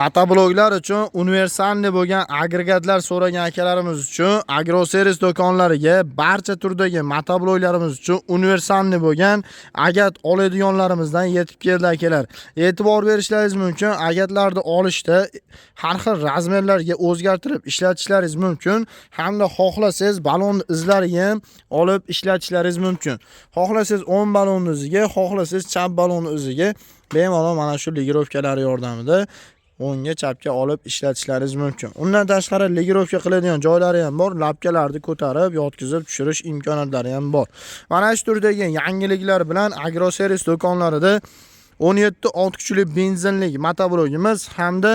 Motobloklar uchun универсальный bo'lgan agregatlar so'ragan akalarimiz uchun Agroservis do'konlariga barcha turdagi motobloklarimiz uchun универсальный bo'lgan agat oladiganlarimizdan yetib keldi, akalar. E'tibor berishlaringiz mumkin, agatlarni olishda har xil razmerlarga o'zgartirib ishlatishlaringiz mumkin hamda xohlasangiz balon izlariga ham olib ishlatishlaringiz mumkin. Xohlasangiz o'ng balonni iziga, xohlasangiz chap balonni iziga bemalol mana shu регулировка lar yordamida o'ngga, chapga olib ishlatishlaringiz mumkin. Undan tashqari регулировка qiladigan joylari ham bor. Лапка larni ko'tarib, yotqizib tushirish imkoniyatlari ham bor. Mana shu turdagi yangiliklar bilan Agroservis do'konlarida 17 ot kuchli benzinlik motoblogimiz hamda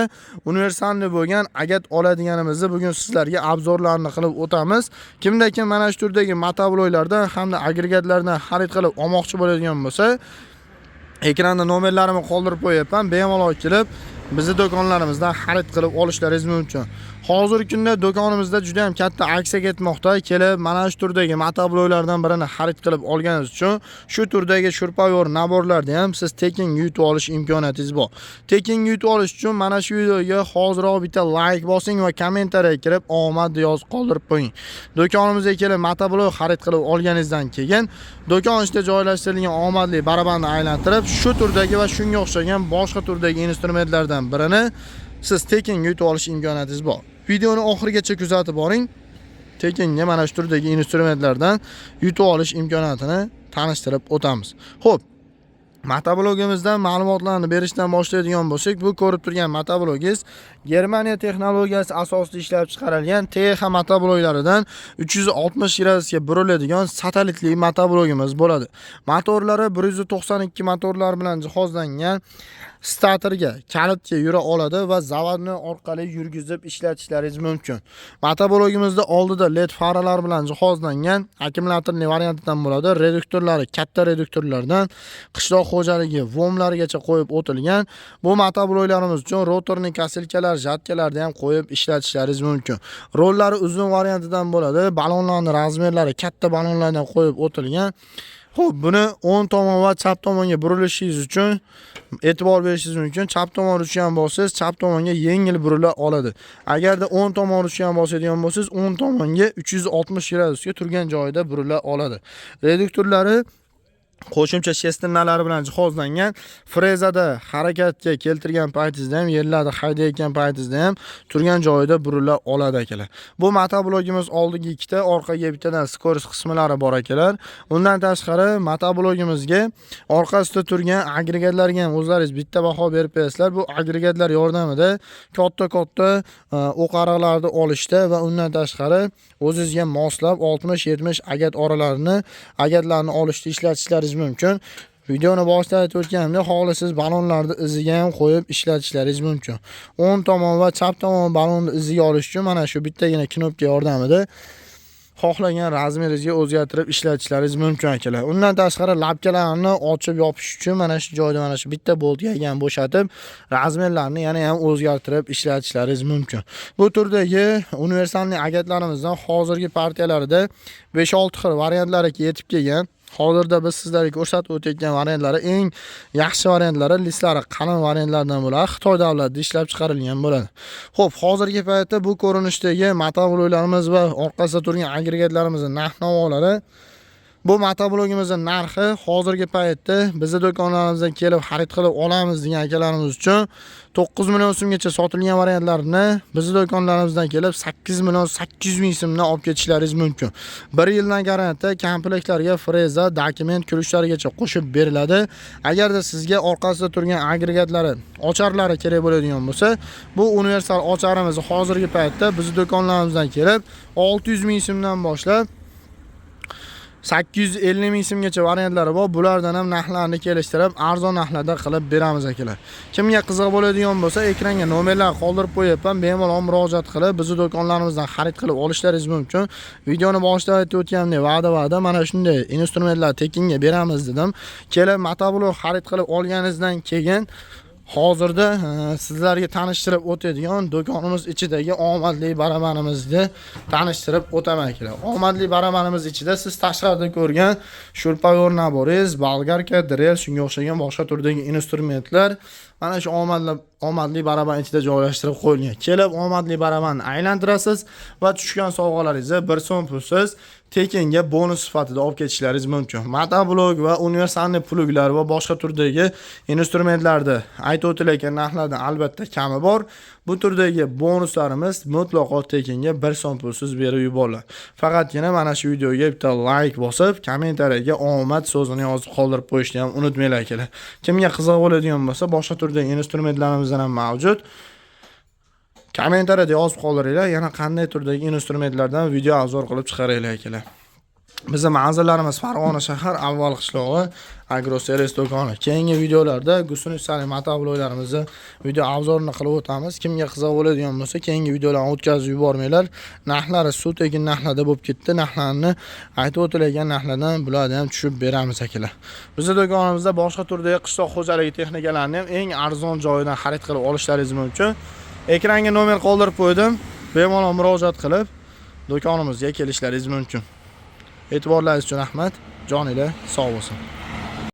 универсальный bo'lgan agat oladiganimizni bugun sizlarga обзор larini qilib o'tamiz. Kimda kim mana shu turdagi motobloklardan hamda agregatlardan xarid qilib olmoqchi bo'ladigan bo'lsa, ekranda nomerlarimni qoldirib qo'yapman. Bemalol kelib bizni do'konlarimizdan xarid qilib olishlaringiz mumkin. Hozirgi kunda do'konimizda juda ham katta aksiya ketmoqda. Kelib mana shu turdagi motobloklardan birini xarid qilib olganingiz uchun shu turdagi шуруповёрт набор larni ham siz tekin yutib olish imkoniyatingiz bor. Tekin yutib olish uchun mana shu videoga hoziroq bitta layk bosing va kommentariyaga kirib omad yozib qoldirib qo'ying. Do'konimizga kelib motoblok xarid qilib olganingizdan keyin do'kon ichida joylashtirilgan omadli barabanni aylantirib, shu turdagi va shunga o'xshagan boshqa turdagi instrumentlardan birini siz tekin yutib olish imkoniyatingiz bor. Videoni oxirigacha kuzatib boring. Tekinga mana shu turdagi instrumentlardan yutib olish imkoniyatini tanishtirib o'tamiz. Xo'p, motoblogimizdan ma'lumotlarni berishdan boshlaydigan bo'lsak, bu ko'rib turgan motoblogingiz Germaniya texnologiyasi asosida ishlab chiqarilgan TH motobloklaridan 360 gradusga buriladigan satellitli motoblogimiz bo'ladi. Motorlari 192 motorlar bilan jihozlangan, starterga, kalitga yura oladi va zavodni orqali yurgizib ishlatishlaringiz mumkin. Motoblogimizda oldida LED faralar bilan jihozlangan, akkumulyatorli variantidan bo'ladi. Reduktorlari katta reduktorlardan, qishloq xo'jaligi vomlarigacha qo'yib o'tilgan. Bu motobloklarimiz uchun роторный косилка lar, жатка larni ham qo'yib ishlatishlaringiz mumkin. Rollari uzun variantidan bo'ladi. Balonlarning razmerlari katta balonlardan qo'yib o'tilgan. Xo'p, buni o'ng tomon va chap tomonga burilishingiz uchun e'tibor berishingiz mumkin. Chap tomon ruchkani bossangiz, chap tomonga yengil burila oladi. Agarda o'ng tomon ruchkani bosadigan bo'lsangiz, o'ng tomonga 360 gradusga turgan joyida burila oladi. Reduktorlari qo'shimcha шестерня lari bilan jihozlangan. Frezada harakatga keltirgan paytingizda ham, yerlarda haydayotgan paytingizda ham turgan joyida burila oladi, akalar. Bu motoblogimiz oldiga ikkita, orqaga bittadan скорость qismlari bor, akalar. Undan tashqari motoblogimizga orqasida turgan agregatlarga ham o'zlaringiz bitta baho berib qo'yasizlar. Bu agregatlar yordamida katta-katta o'qariqlarni olishda va undan tashqari o'zingizga moslab 60-70 agat oralarini, agatlarni olishda ishlatishlaringiz mumkin. Videoni boshida aytib o'tganimdek, xohlasangiz balonlarni iziga ham qo'yib ishlatishlaringiz mumkin. O'ng tomon va chap tomon balonni iziga olish uchun mana shu bittagina knopka yordamida xohlagan razmeringizga o'zgartirib ishlatishlaringiz mumkin, akalar. Undan tashqari лапка larni ochib yopish uchun mana shu joyda mana shu bitta bolt ham bo'shatib, razmerlarni yana ham o'zgartirib ishlatishlaringiz mumkin. Bu turdagi универсальный agatlarimizdan hozirgi partiyalarida 5-6 xil variantlari yetib kelgan. Hozirda biz sizlarga ko'rsatib o'tayotgan variantlari eng yaxshi variantlari, listlari qalin variantlardan bo'ladi. Xitoy davlatida ishlab chiqarilgan bo'ladi. Xo'p, hozirgi paytda bu ko'rinishdagi motobloklarimiz va orqasida turgan agregatlarimizning narx-navolari. Bu motoblogimizning narxi hozirgi paytda bizni do'konlarimizdan kelib xarid qilib olamiz degan akalarimiz uchun 9 million so'mgacha sotilgan variantlarni bizni do'konlarimizdan kelib 8 million 800 ming so'mdan olib ketishlaringiz mumkin. 1 yildan garantiya, komplektlarga freza, dokument, ключ larigacha qo'shib beriladi. Agarda sizga orqasida turgan agregatlari, ocharlari kerak bo'ladigan bo'lsa, bu universal ocharimiz hozirgi paytda bizni do'konlarimizdan kelib 600 ming so'mdan boshlab 850 ming so'mgacha variantlari bor. Bulardan ham narxlarni kelishtirib, arzon narxlarda qilib beramiz, akalar. Kimga qiziq bo'ladigan bo'lsa, ekranga nomerlar qoldirib qo'yapman. Bemalol murojaat qilib, bizni do'konlarimizdan xarid qilib olishlaringiz mumkin. Videoni boshida aytib o'tganimdek, va'da mana shunday instrumentlar tekinga beramiz dedim. Kelib motoblok xarid qilib olganingizdan keyin hozirda sizlarga tanishtirib o'tadigan do'konimiz ichidagi omadli barabanimizni tanishtirib o'taman, akalar. Omadli barabanimiz ichida siz tashqarida ko'rgan шуруповёрт набор ingiz, болгарка, дрель, shunga o'xshagan boshqa turdagi instrumentlar. Mana shu omadli baraban ichida joylashtirib qo'yilgan. Kelib omadli barabanni aylantirasiz va tushgan sovg'alaringizni 1 so'm pulsiz tekinga bonus sifatida olib ketishlaringiz mumkin. Motoblok va универсальный плуг lar va boshqa turdagi instrumentlarni aytib o'tilayotgan narxlardan albatta kami bor. Bu turdagi bonuslarimiz mutlaqo tekinga, 1 so'm pulsiz berib yuboriladi. Faqatgina mana shu videoga bitta like bosib, kommentariyaga omad so'zini yozib qoldirib qo'yishni ham unutmanglar, akalar. Kimga qiziq bo'ladigan bo'lsa, boshqa turdagi instrumentlarimizdan ham mavjud. Kommentariyada yozib qoldiringlar, yana qanday turdagi instrumentlardan video обзор qilib chiqaraylik, akalar. Bizni manzillarimiz: Farg'ona shahar, Avval qishlog'i, Agroservis do'koni. Keyingi videolarda гусеничный motobloklarimizni video обзор ini qilib o'tamiz. Kimga qiziq bo'ladigan bo'lsa, keyingi videolarni o'tkazib yubormanglar. Narxlari suv tekin narxlarda bo'lib ketdi. Narxlarni aytib o'tilgan narxlardan bularni ham tushib beramiz, akalar. Bizni do'konimizda boshqa turdagi qishloq xo'jaligi texnikalarini ham eng arzon joyidan xarid qilib olishlaringiz mumkin. Ekranga nomer qoldirib qo'ydim. Bemalol murojaat qilib, do'konimizga kelishlaringiz mumkin. E'tiborlaringiz uchun rahmat. Joninglar sog' bo'lsin.